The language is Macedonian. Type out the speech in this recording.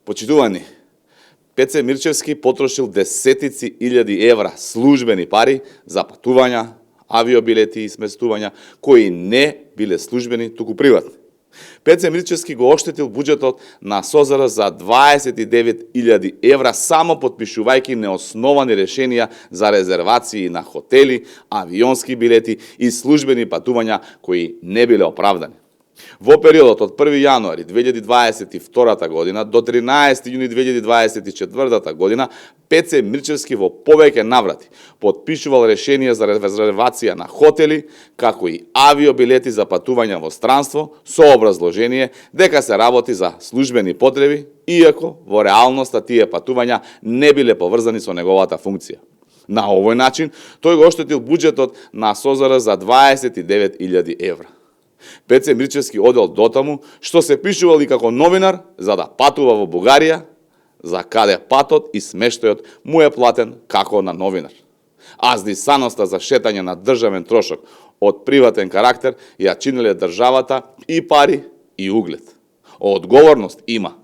Почитувани, Пеце Мирчевски потрошил десетици илјади евра службени пари за патувања, авиобилети и сместувања кои не биле службени, туку приватни. Пеце Мирчевски го оштетил буџетот на СОЗР за 29.000 евра само потпишувајќи неосновани решенија за резервации на хотели, авионски билети и службени патувања кои не биле оправдани. Во периодот од 1. јануари 2022 година до 13. јуни 2024 година Пеце Мирчевски во повеќе наврати потпишувал решенија за резервација на хотели, како и авиобилети за патувања во странство со образложение дека се работи за службени потреби, иако во реалноста тие патувања не биле поврзани со неговата функција. На овој начин тој го оштетил буџетот на СОЗР за 29.000 евра. Пеце Мирчевски одел дотаму што се пишувал и како новинар за да патува во Бугарија, за каде патот и смештајот му е платен како на новинар. А здисаноста за шетање на државен трошок од приватен карактер ја чинеле државата и пари и углед. Одговорност има.